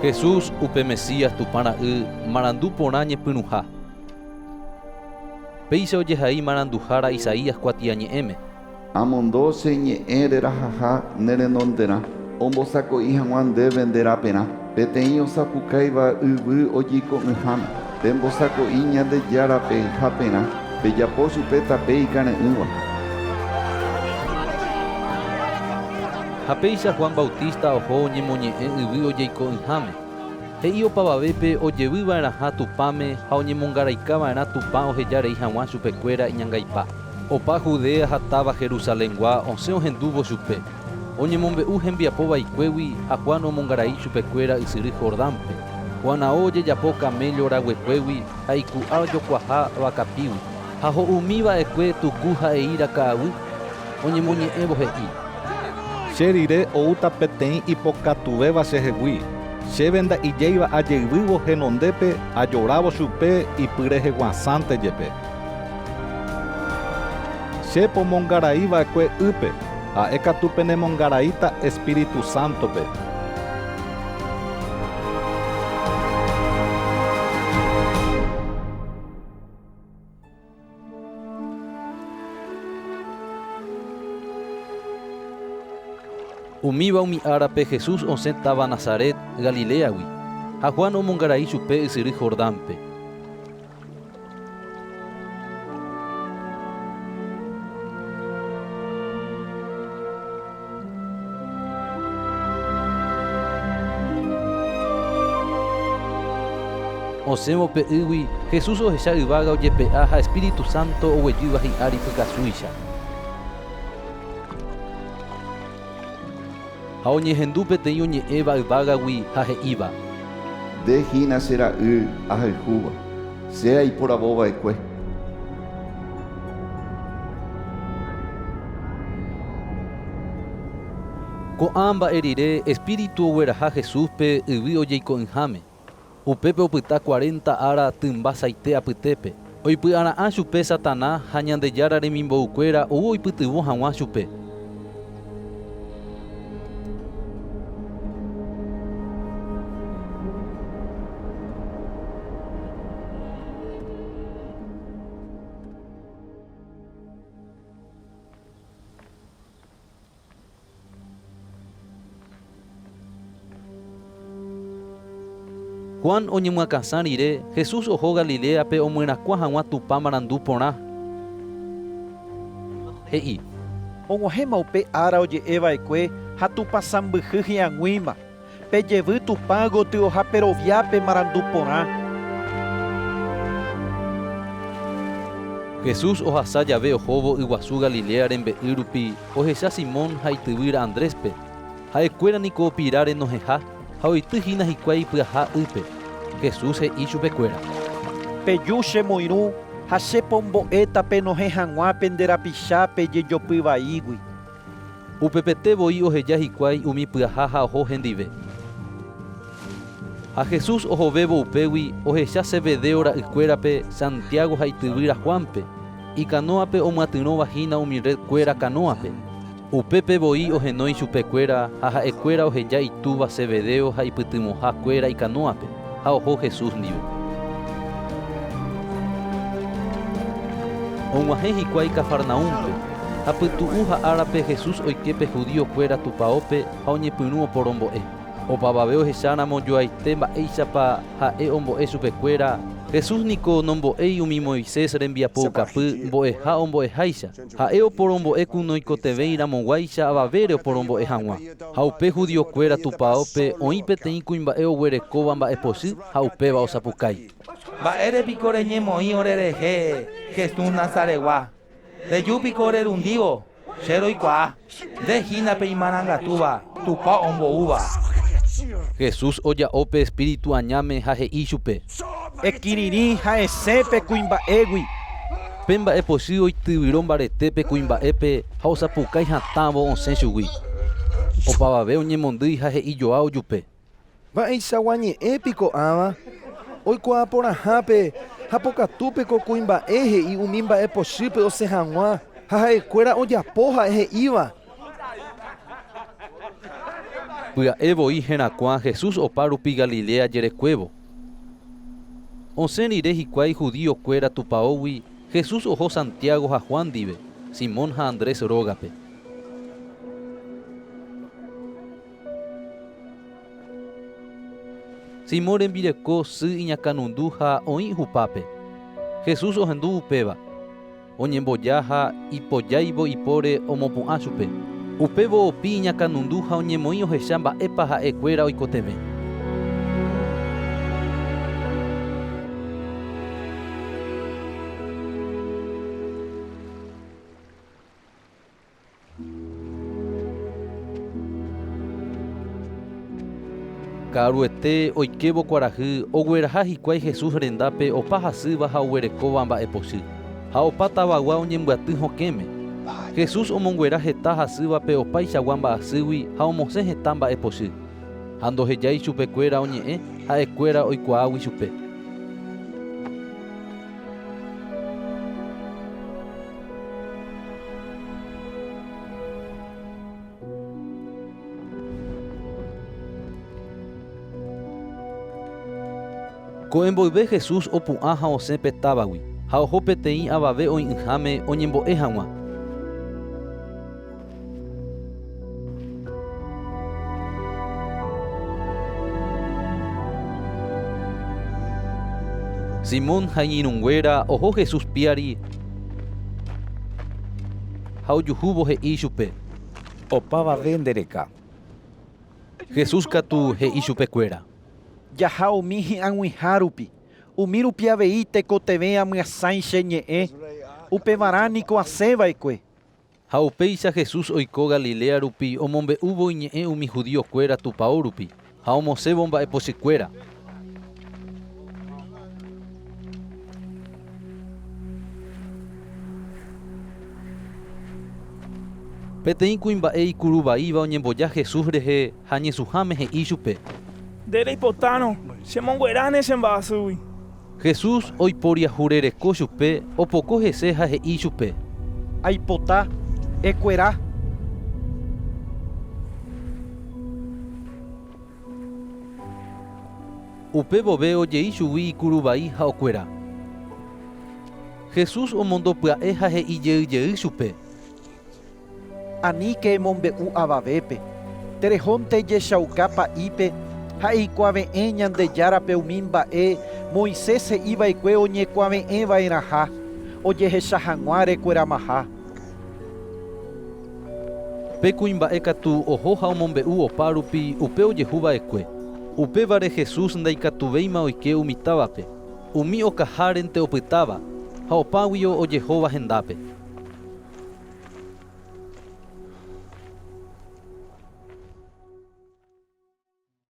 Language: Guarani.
Jesús upe Mesías Tupã Ra'y marandu porã ñepyrũha. Péicha ojehai maranduhára Isaías kuatiañe'ẽme. Amondo che ñe'ẽ rerahaha ne renonderã, ombosako'i hag̃ua ndéve nde raperã, peteĩ osapukáiva yvy ojeiko'ỹháme, Pembosako'i Ñandejárape haperã, pejapo chupe tape ikare'ỹva. Ha péicha Juan Bautista oho oñemoñe'ẽ yvy ojeiko'ỹháme. He'i opavavépe ojevy va'erãha Tupãme ha oñemongaraika va'erã Tupã oheja rei hag̃ua chupekuéra iñangaipa. Opa Judea ha táva Jerusalengua osẽ ohendúvo chupe. Oñemombe'u hembiapo vaikuégui ha Juan omongarai chupekuéra ysyry Jordánpe. Juan ao ojejapo kaméllo raguekuégui ha iku'a ojokuaha vakapígui. Ha ho'umi va'ekue tuku ha eíra ka'aguy, oñemoñe'ẽvo he'i. Che rire oúta peteĩ ipokatuvéva chehegui, chéve nda'ijéiva ajeyvývo henondépe ajorávo chupe ipy reheguasãnte jepe. Che pomongarai va'ekue ýpe, ha'e katu penemongaraíta Espíritu Sántope. Umíva umi árape Jesús osẽ táva Nazaret, Galiléagui, ha Juan omongarai chupe ysyry Jordánpe. Osẽvo pe ýgui, Jesús ohecha yvága ojepe'a ha Espíritu Santo oguejýva hi'ári pykasúicha. Ha oñehendu peteĩ oñe'ẽva yvágagui ha he'íva. Nde hína che ra'y ahayhúva, che aiporavo va'ekue. Ko'ã mba'e rire Espíritu ogueraha Jesúspe yvy ojeiko'ỹháme. Upépe opyta cuarenta ára tymba saite apytépe. Oipy'ara'ã chupe Satana ha Ñandejára remimboukuéra ou oipytyvõ hag̃ua chupe. Juan oñemyakãsã rire, Jesús oho Galiléape omyerakuã hag̃ua Tupã marandu porã. He'i. Og̃uahẽma upe ára oje'e va'ekue ha Tupã sãmbyhy hi'ag̃uíma. Pejevy Tupã gotyo ha perovia pe marandu porã. Jesús ohasa jave ohóvo yguasu Galilea rembe'y rupi ohecha Simón ha ityvýra Andréspe. Ha'ekuéra niko opira renohẽha ha oity hína hikuái ipyaha ýpe. Jesús he'i chupekuéra. Peju che moirũ ha che pombo'éta penohẽ hag̃ua pende rapicha pejejopy vaígui. Upepete voi oheja hikuái umi pyaha ha oho hendive. Ha Jesús ohovévo upégui ohecha Zebedeo ra'ykuérape, Santiago ha ityvýra Juánpe, ikanóape omyatyrõva hína umi red kuéra kanóape. Upépe voi ohenói chupe kuéra ha ha'e kuéra oheja itúva Zebedeo ha ipytyvõha kuéra ikanóape, ha oho Jesús ndive. Og̃uahẽ hikuái Cafarnaúmpe. Ha pytu'u ha árape Jesús oike pe judío kuéra tupaópe ha oñepyrũ oporombo'e. Opavave ohecháramo joaite mba'éichapa ha'e ombo'e chupekuéra, Jesús niko nombo'éi umi Moisés rembiapoukapy mbo'eha ombo'eháicha, ha'e oporombo'e ku noikotevẽi ramoguáicha avavére oporombo'e hag̃ua. Ha upe judiokuéra tupaópe oĩ peteĩ kuimba'e oguerekóva mba'epochy ha upéva osapukái. Mba'ére piko reñemoĩ orerehe Jesús Nazaretgua? Reju piko orerundívo? Che roikuaa, nde hína pe imarangatúva Tupã omboúva. Jesús oja'o pe espíritu añáme ha he'i chupe. Ekirirĩ ha esẽ pe kuimba'égui. Pe mba'epochy oityvyro mbarete pe kuimba'épe ha osapukái hatãvo osẽ chugui. Opavave oñemondýi ha he'i joa ojupe. Mba'eichagua ñe'ẽ piko ãva? Oikuaa porãhápe ha pokatúpe ko kuimba'e he'i umi mba'e pochýpe osẽ hag̃ua, ha ha'ekuéra ojapo ha'e he'íva. Pya'e voi herakuã Jesús opa rupi Galilea jerekuévo. Osẽ rire hikuái judío kuéra tupaógui, Jesús oho Santiago ha Juan ndive, Simón ha Andrés rógape. Simón rembireko sy iñakãnundu ha oĩ hupápe. Jesús ohendu upéva. Oñemboja ha ipojáivo ipóre omopu'ã chupe. Upévo opi iñakãnundu ha oñemoĩ ohecha mba'épa ha'e kuéra oikotevẽ. Ka'aruete oikévo kuarahy ogueraha hikuái Jesús rendápe opa hasýva ha oguerekóva mba'epochy. Ha opa tavagua oñembyaty hokẽme. Jesús omonguera heta hasývape opaichagua mba'asýgui ha omosẽ heta mba'epochy. Ha ndohejái chupekuéra oñe'ẽ ha'ekuéra oikuaágui chupe. Ko'ẽ mboyve Jesús opu'ã ha osẽ pe távagui, ha oho peteĩ avave oĩ'ỹháme oñembo'e hag̃ua. Simón ha iñirũnguéra oho Jesús piári ha ojuhúvo he'i ichupe. Opavave nde reka. Jesús katu he'i chupekuéra. Jaha umi hi'ag̃uiha rupi. Umi rupi avei tekotevẽ amyasãi che ñe'ẽ, upevarã niko asẽ va'ekue. Ha upéicha Jesús oiko Galilea rupi omombe'úvo iñe'ẽ umi judío kuéra tupao rupi, ha omosẽvo mba'epochy kuéra. Peteĩ kuimba'e ikuru vaíva oñemboja Jesús rehe ha ñesũháme he'i chupe. Nde reipotárõ, che mongueráne che mba'asýgui. Jesús oiporiahurereko chupe, opoko hese ha he'i chupe. Aipota, ekuera. Upe vove ojei chugui ikuru vai ha okuera. Jesús omondo pya'e ha he'i jey jey chupe. Aníke emombe'u avavépe, terehónte ejechauka pa'ípe ha eikuave'ẽ Ñandejárape umi mba'e Moisés he'i va'ekue oñekuave'ẽ va'erãha, ojehecha hag̃ua rekueramaha. Pe kuimba'e katu oho ha omombe'u opa rupi upe ojehu va'ekue. Upévare Jesús ndaikatuvéima oike umi távape, umi okahárente opytáva ha opáguio ojehóva hendápe.